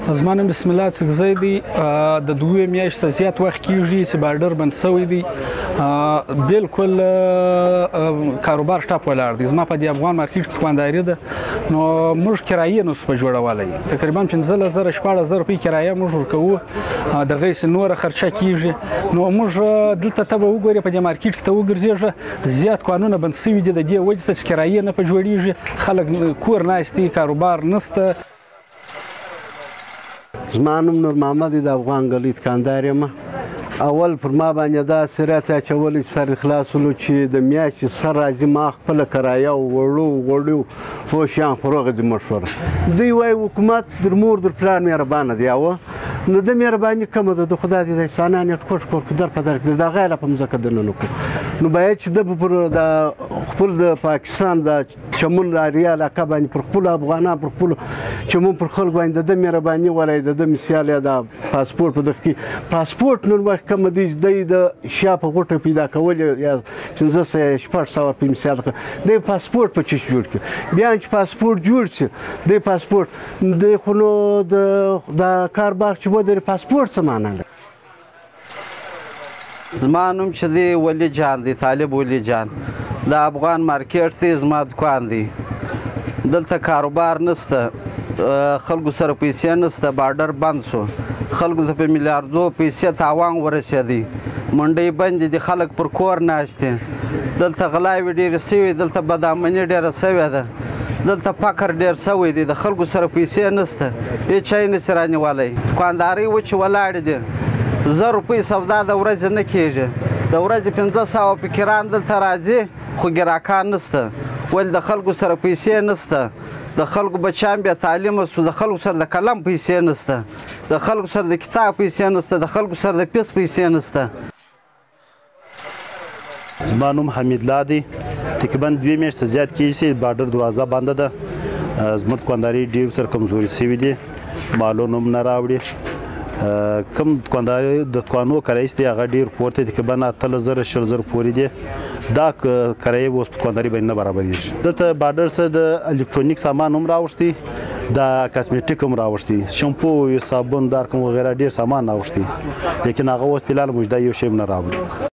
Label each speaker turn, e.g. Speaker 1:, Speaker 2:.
Speaker 1: زما نوم بسم الله اڅکزی دی. د 2 میاشتو زیات وخت کېږي چې بارډر بند شوی دی، بالکل کاروبار ټپ ولاړ دی. زما په دې افغان مارکیټ کې دوکانداري ده، نو موږ کرایې نه شو په جوړولی. تقریبا 15,000 16,000 روپۍ کرایه موږ ورکوو، دغسې نوره خرچه کېږي. نو موږ دلته ته به وګورې په دې مارکیټ کې ته وګرځېږه، زیات کانونه بند شوي دي. د دې وجې څخه چې کرایې نه په جوړېږي، خلک کور ناست دي، کاروبار نشته.
Speaker 2: زما نوم نور محمد دی، د افغان ګلۍ دوکاندار یم. اول پر ما باندې داسې راته اچولی چې سر خلاص ولو چې د میاشتې سر راځي، ما خپله کرایه او وړو غوړیو هو شیان خو روغه دي مشوره. دوی وایي حکومت در مور در پلار مهربانه دی، او نو د مهرباني کمه ده، د خدای دې د انسانان یې ټکور ټکور کړو، در په در کړو، دا غیره په مځکه دننه کړو. نو باید چې ده پر د خپل د پاکستان د چمن د اریا علاقه باندې پر خپلو افغانان پر خپلو چمن پر خلکو باندې د ده مهرباني ولای، د ده مثال یا د پاسپورټ په دغه کې پاسپورټ نن وخت کم دی، دی د شا په غوټه پیدا کول یا 500 600 روپۍ مثال دی پاسپورټ په چیش جوړ کړي. بیا چې پاسپورټ جوړ شي، دی پاسپورټ دی خو نو د کاربار چې ودرې پاسپورټ څه معنا لري؟
Speaker 3: زما نوم چې دی ولي جان دی، طالب ولي جان. د افغان مارکیټ دی، زما دوکان دی. دلته کاروبار نشته، خلکو سره پیسې نشته، بارډر بند شو، خلکو ته په میلیاردو پیسې تاوان ورسېدی، منډۍ بندې دي، خلک پر کور ناست دي. دلته غلاوې ډېرې شوې، دلته بدامني ډېره شوې ده، دلته فقر ډېر شوی دی، د خلکو سره پیسې نشته، هېڅ شی نشي رانیولی. دوکاندارۍ وچې ولاړې دي، 1000 روپۍ سودا د ورځې نه کېږي، د ورځې 500 فقیران دلته راځي خو ګراکان نشته. ولې د خلکو سره پیسې نشته، د خلکو بچیان بې تعلیمه شو، د خلکو سره د قلم پیسې نشته، د خلکو سره د کتاب پیسې نشته، د خلکو سره د پیس پیسې نشته.
Speaker 4: زما نوم حمیدالله دی. تقریبا 2 میاشتې زیات کېږي چې بارډر دروازه بنده ده. زموږ دوکانداري ډېر سره کمزوري شوي دي، مالونه هم نه راوړي. کوم دوکانداري د دوکانو کرایې دی هغه ډېر پورته دی، تقریبا 18,000 20,000 پورې دی. دا کرایې اوس په دوکانداري باندې نه برابرېږي. دلته بارډر څخه د الکترونیک سامان هم راوښتی، د کاسمیټیک هم راوښتی، شامپو، صابون، دا رقم وغیره ډېر سامان راوښتی، لیکن هغه اوس فلحال موږ دا یو شی هم نه راوړي.